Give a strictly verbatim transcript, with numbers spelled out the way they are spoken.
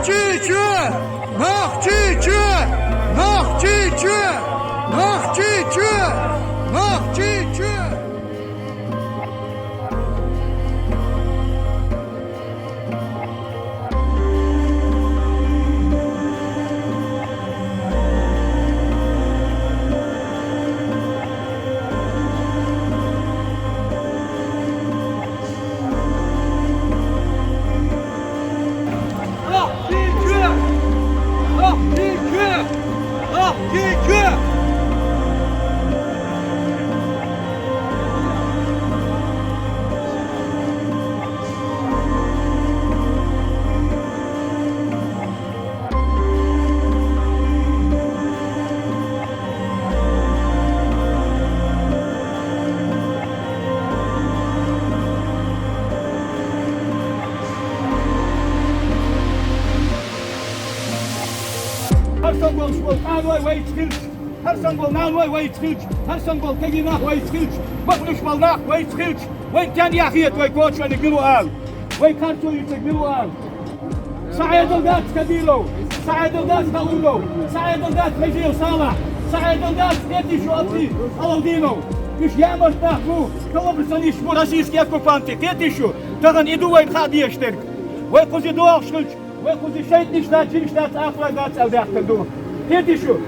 Нохчийчу! Нохчийчу! Нохчийчу! Нохчийчу! Нохчийчу! Хьарсангол школ къаной вайца хилча, хьарсангол наной вайца хилча, хьарсангол кагий нах вайца хилча, бакълуьйш бола нах вайца хилча, вайн тен яхета вай кочоник мила ву ала? Вай харцо йицарг мила ву ала? Са Ӏедал дац Кадыров, са Ӏедал дац Даудов, са Ӏедал дац Межиев Салахь, са Ӏедал дац Тетишу Алавдинов. Уьш ямарт нах бу, коллаборационисташ бу, российский оккупанты, Тетишу. Тахан и ду вайна хаа дезаш дерг. Вай кхузи догӀуш хилча, вай кхузи шайтӀанаш дац, жинаш дац, ахлах дац аьлла даьхкар ду. Тетишу.